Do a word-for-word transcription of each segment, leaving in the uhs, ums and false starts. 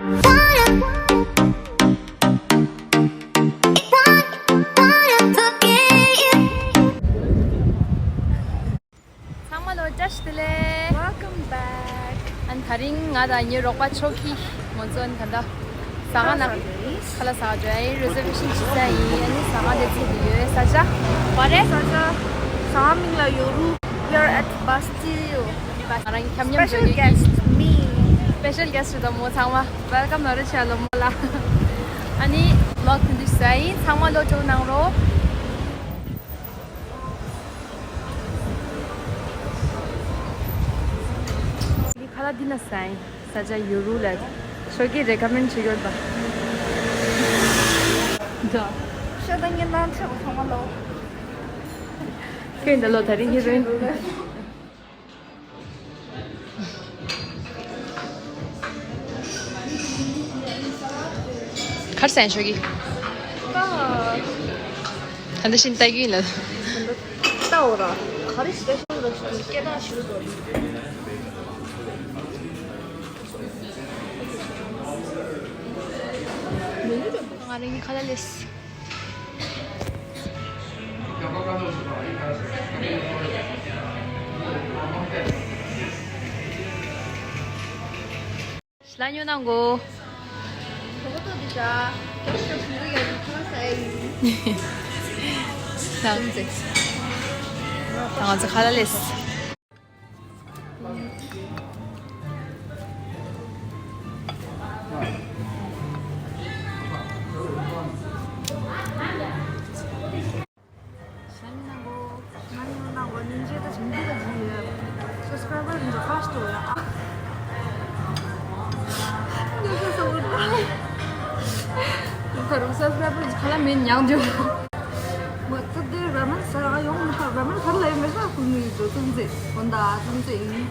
ཚང་མ་ལོ་བཀྲ་ཤིས་བདེ་ལེགས། Welcome back. ཨ་ནི་དེ་རིང་ང་དང་ངའི་རོགས་པ་ཆོ་གི་ང་ཚོ་ཨ་ནི་ག་འདྲ་ཟ་ཁང་ནང་ཁ་ལག་ཟ་ག་འགྲོ་ཡ་ཡིན། རི་ཛར་ཝེ་ཤན་བྱས་ཚར་ཡིན། ཨ་ནི་ཟ་ཁང་དེ་ཚོ་དེ་ཡོད། ས་ཆ་ག་རེ། ས་ཆ་ཟ་ཁང་མིང་ལ་ཡོ་རུ། We are at Bastille. ང་རང་གི་ཁྱམ་མཉམ་འགྲོ་གི་ཡིན། Special guest me. Special guest རེད་མོ། ཚང་མ་welcome ལོ་རེ་ཆེ་ལོ་མོ་ལ། ཨ་ནི་vlog དེ་འདྲ་ཟ་ཡིན། ཚང་མ་ལོ་ཅོ་གནང་རོགས། ཁ་ལག་འདི་ན་ཟ་ཡིན། ས་ཆ་ཡོ་རུ་ལ་ཆོ་གིས་recommend བྱེད་ཡོད་པ། འདྲ། ཤ་དང་ཉེ་ནང་ཆེ་བ་ཚང་མ་ལོ། ཁྱོད་འདི་ལོ་དེ་རིང་ཧི་རོ་ཡིན། གར་སེང་ཤོག་གི། ད་འདི་བཞིན་ལྟ་གི་ཡིན་ལ། ལྟ་འོ་ར། ག་རེ་special ར་ཞིག་སྐད་གྲགས་ཞིག་འདུག་ང་རང་གི་ཁ་ལག་ལས། ཤི་ལ་ཉོ་ན་གོ། ད་ང་ཚོ་ཁ་ལག་ལས། ཤ་མི་ནང་གོ། ང་ནི་ནང་གོ་ཉིན་རྗེས་ད་ཞིང་ཁུལ་ལ་ཇི་ཡོད། སབ་སི་ཀ་རའི་བར་འདི་ཧ་ཤི་ཏོ་ཡ། ཉོ་ས་སོ་བུད་པ། ཁ་རུ་སབ་སི་ཀ་རའི་བར་ཁ་ལ་མིན་ཉག་འཇོག་མ་ཐུབ་དེ་ར་མན་ས་ར་ཡོང་མི་ཐག་ར་མན་ཐར་ལ་ཡོང་མི་ས་ཁུ་ནི་འགྲོ་ཙམ་ཙེ་འོན་ད་ཙམ་ཙེ་ཡིན།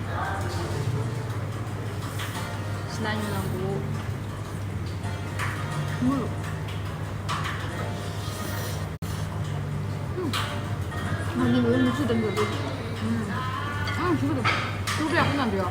ཤི་ན་ཉོ་ནང་གོ། ངུ། ང་ནི་ངའི་མི་ཚེ་དང་འདྲ་འདུག་ཨང་ཞུ་གི་འདུག་ཀྲུག་ཀྲུག་ཡག་པོ་གནང་འདུག་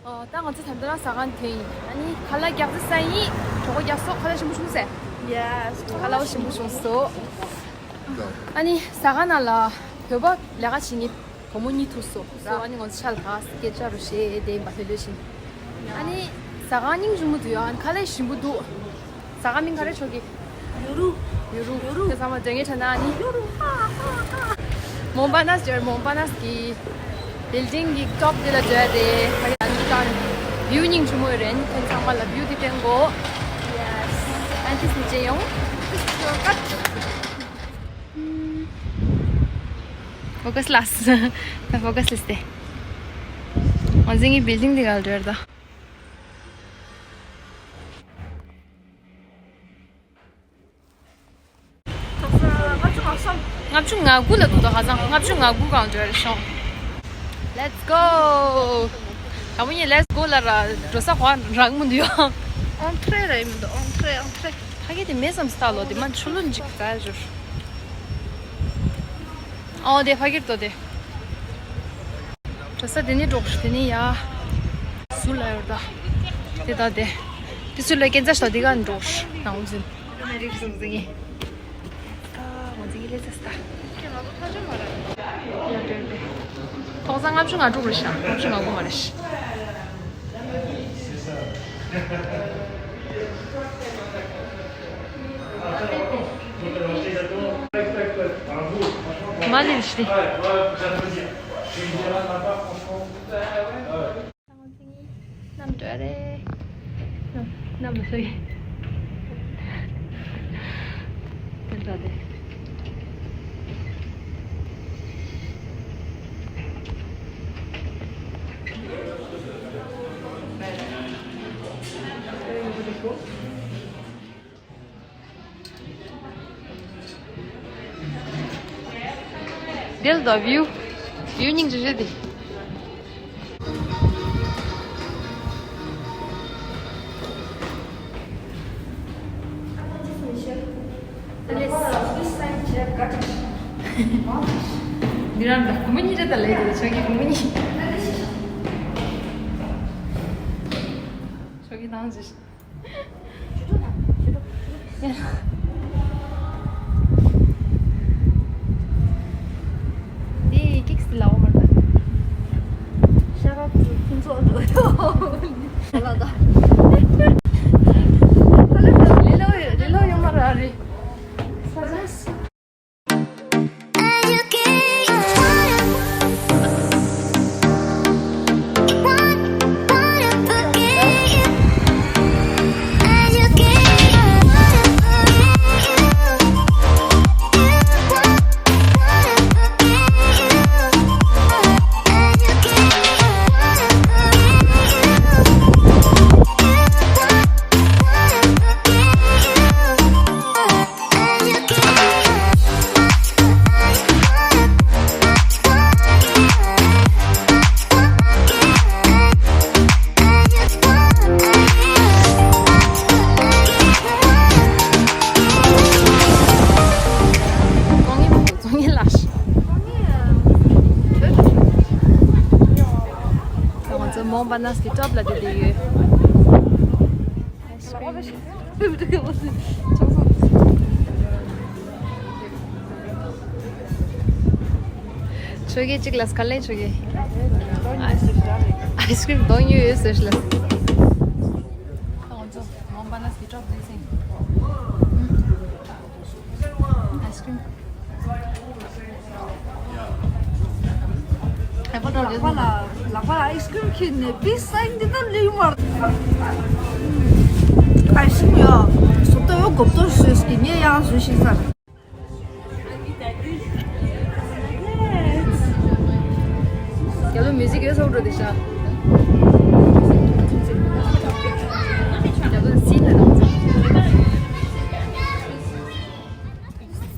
ཨོ། ད་ང་ཚོ་ད་ལྟ་རང་ཟ་ཁང་དེ་ཡིན། ཨ་ནི་ཁ་ལག་རྒྱག་རྩིས་ས་ཡིན། གྲོད་ཁོག་རྒྱག་སོང་། ཁ་ལག་ཞིམ་པོ་བྱུང་ཟེར། Yes. ཁ་ལག་ཞིམ་པོ་བྱུང་སོང་། ཨ་ནི་ཟ་ཁང་ནང་ལ་བོད་པ་ལས་ཀ་བྱེད་མཁན་བུ་མོ་གཉིས་ཐུག་སོང་། སོ་ཨ་ནི་ང་ཚོ་ཆ་ལ་ད་སྐད་ཆ་རུ་བཤད་དེ་ཡིན་པ་ལྷོད་ལྷོད་བཞིན། ཨ་ནི་ཟ་ཁང་སྙིང་རྗེ་མོ་འདུག་ཡ། ཨ་ནི་ཁ་ལག་ཞིམ་པོ་འདུག་ཟ་ཁང་མིང་ག་རེ་ཆོག་གི། ཡོ་རུ། ཡོ་རུ། ཡོ་རུ། ཁྱེད་ཚང་མ་དོན་གཉེར་བྱས་ན་ཨ་ནི། ཡོ་རུ། ཧ་ཧ་ཧ། མོན་པ་ནས་ཇར། མོན་པ་ནས་གི་བིལ་ཌིང་གི་ཊོབ་དེ་ལ་འགྲོ་ཡ་རེད། ཕ་གི་ཨ་ནི་ཀ་བིའུ་སྙིང་རྗེ་མོ་ཡོད་རེད། ཨ་ནི་ཁྱེད་ཚང་མ་ལ་བིའུ་དེ་སྟོན་གོ། Yes. ཨ་ནི་དེ་ནས་མཇལ་ཡོང་། ཕོ་ཀས་ལས། ཕོ་ཀས་ལས་ཏེ། ང་ཚོའི་བིལ་ཌིང་དེ་ག་ལ་འགྲོ་ཡ་རེད་ད། ལྔ་བཅུ་ང་དགུ་ལ་འདུག་ད་ཁ་སང་ལྔ་བཅུ་ང་དགུ་གང་འཇོག་རེད་ཤོང་། Let's go. དང་པོ་ཉིད་let's go ལ་ར་འགྲོ་ས་གོ་རག་མི་འདུག་ཡ། ཨོན་ཊེ་རེ་ར་ཡིན་མི་འདུག་ཨོན་ཊེ་རེ། ཨོན་ཊེ་རེ། ཕ་གི་དེ་མེད་ཙམ་སྟག་ལོ་དེ་མ་ཆུ་ལོན་ཅིག་ཙ་ཞུར། ཨོ་དེ་ཕ་གིར་ཏོ་དེ། གྲྭ་ས་དེ་ནས་འགྲོ་དེ་ནས་ཡ། ཟུར་ལ་ཡོད་ད། དེ་ད་དེ། དེ་ཚུར་ལ་སྐྱེན་ཚ་ཞིག་དེ་ག་འགྲོ་ནང་འཛིན། དེ་ནས་རིག་སོང་ཟིན་ངེ། ད་ང་འཛིན་གྱི་ལས་ཚ་སྟ། ཡ་དྲན་དེ། ཐོག་ས་ལྔ་བཅུ་ང་དྲུག་རེད་ཤག་ལྔ་བཅུ་ང་དགུ་མ་རེད་ཤག་མ་ལེན་ཤི། ནམ་འདྲ་རེད། ནམ་ལ་སོ་ཡི། དེ་འདྲ་རེད། འདིར་ད་བིའུ། བིའུ་སྙིང་རྗེ་རེད་དེ། འདི་རང་ད་གུང་མོ་གཉིས་རེད་ད་ལས་དེ་ཆོག་གི་གུང་མོ་གཉིས། ཆོག་གི་ནང་ཞིག་དེ་ཀིག་སི་ལའོ་མར་ད། ཤ་ར་ཕུན་ཚོགས་འགྲོ་ཡོད་ལ་ད། ལེ་ལོ་ལེ་ལོ་ཡོད་མ་ར་རེད། ང་ཚོ་མོང་པ་ནས་ཀྱི་ཊོབ་ལ་དེ་དེ་ཡོད། ཆོས་རྒྱལ་གཅིག་ལ་སྐར་ལེན་ཆོས་རྒྱལ། ཨའི་སི་ཀྲིམ་གཏོང་ཡོད་ཟེར་ལ། ང་ཚོ་མོང་པ་ནས་ཀྱི་ཊོབ་ཟེར་ཟིན། ཨའི་སི་ཀྲིམ། ལག་པ་ལ་ལག་པ་ལ་ཨའི་སི་ཀྲིམ་ཁྱེར་ནས་པི་སའིན་འདི་ལྟར་ལེགས་མར། ཨའི་སི་ཀྲིམ་ཡོད། སོབ་ཏོ་ཡོད་གོབ་ཏོ་བཟོས་ཀྱི་ངས་ཡང་བཟོས་ཤིག་ཟེར། རྒྱ་ལོ་མིའུ་ཟིག་ཡོད་སོགས་འགྲོ་དེ་ཤ། རྒྱ་ལོ་སིན་ལ་རང་ཚོ།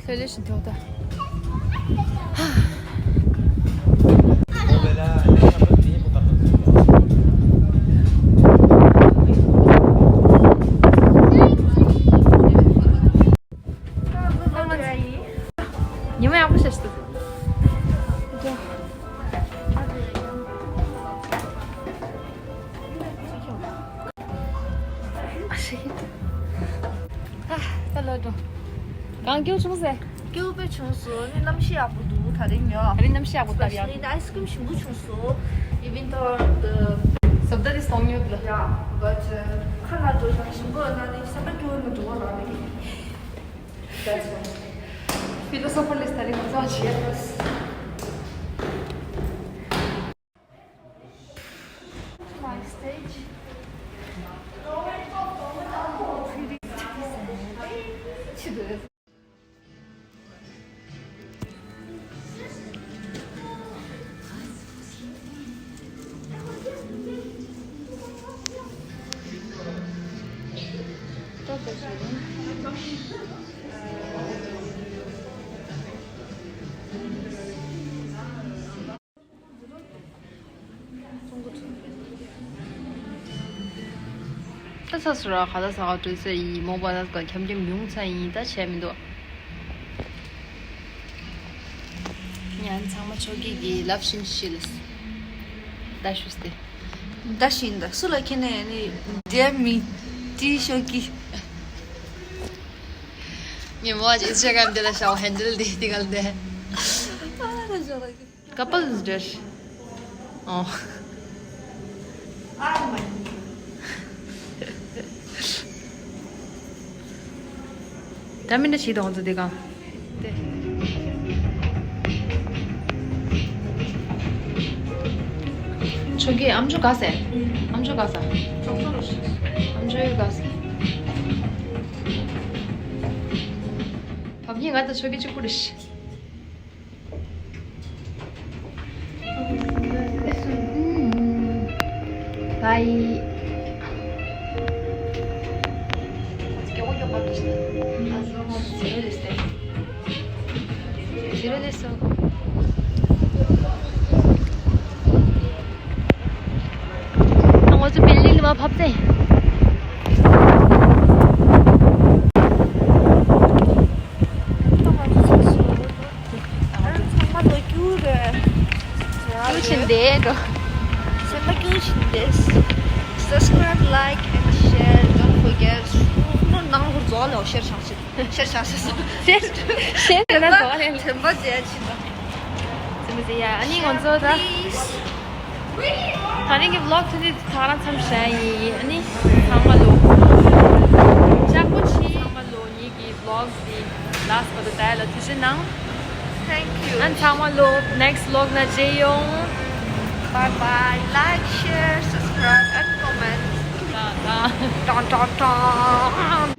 ལྷོད་ལྷོད་བཞིན་ཐོག་ད། ཉི་མ་ཡག་པོ་ཤར་སོང་། ཨ་ཤི། ཨ། ད་ལོ་འགྲོ། གང་སྐྱིད་བྱུང་ཟེར། སྐྱིད་པོ་བྱུང་སོང་། ནི་གནམ་གཤིས་ཡག་པོ་འདུག་ད་རིང་ཡོད། ད་རིང་གནམ་གཤིས་ཡག་པོ་སྟབས་ཡག་ནི་ཨའི་སི་ཀྲིམ་ཞིམ་པོ་བྱུང་སོང་། Even though the སོབ་ཏོ་རི་སྟོང་ཉོ་ལ། Yeah, but ཁ་ལ་འགྲོ་ན་ཞིམ་པོ་ན་ནི་ས་ད་སྐྱིད་པོ་ན་འགྲོ་བ་ར་ནི། That's why. Philosopher list ད་རིང་ང་ཚོ་བྱེད། My stage. ད་ས་སུ་ར་ག་ད་ས་ག་འགྲོ་ས་ཡིན། མོ་པ་ད་ག་འཁྱམ་འཁྱམ་ཡོང་ཚ་ཡིན། ད་བྱས་མི་འདུག་ཉན་ཚང་མ་ཆོག་གི་གི་ལབ་བཞིན་ཤི་ལས། ད་ཞུས་ཏེ། ད་བཞིན་ད་སུ་ལ་ཁྱེད་ནས་ནི་རྒྱ་མི་ཏི་ཤོག་གི། ངས་མོ་བ་ཅིག་ཨིན་སི་ཊ་གྷ་རམ་དེ་ལ་ཤའོ་ཧན་ཌལ་དེ་དེ་ག་ལ་དེ། ཨ་ད་ཞོག་ལ་གི། Couples dress. Oh. ད་མི་འདྲ་ཞིག་དང་ཚོ་དེ་གང་། དེ། ཆོ་གི་ཨམ་ཅོག་ག་ཟེ། ཨམ་ཅོག་ག་ཟེ། ཨམ་ཅོག་ག་ཟེ། བབ་ཉི་ང་དང་ཆོ་གི་གཅིག་པུ་རེད། Bye. ང་ཚོ་བིལ་ཌིང་ལ་མར་བབས་ཚེ། ཀུ་ཆིན་དེ་འགྲོ། སེམས་པ་ཀུ་ཆིན་དེ། Subscribe, like and share, don't forget. ནོར་ནང་ཧུར་རྫོགས་ལོ་ཤེར་ཆང་ཤེར་ཤེར་ཆང་ཤེར་ཤེར་ཤེར་ན་རྫོགས་ལེ། དྲན་པ་མཛད་ཕྱིན་པ། ཙི་མི་ཙི་ཡ། ཨ་ནི་ང་ཚོ་ད། Please. ད་རིང་གི་vlog ཐུན་ཏེ་ད་རང་མཚམས་བཞག་ཡིན། ཨ་ནི་ཚང་མ་ལོ། ཅག་པོ་ཆེ། ཚང་མ་ལོ་ངེད་ཀྱི་vlog འདི་last for the day ལ་ཐུགས་རྗེ་གནང་། Thank you. ཨ་ནི་ཚང་མ་ལོ་next vlog ན་མཇལ་ཡོང་། Bye bye. Like, share, subscribe and comment. ཏང་ཏང་། ཏང་ཏང་ཏང་།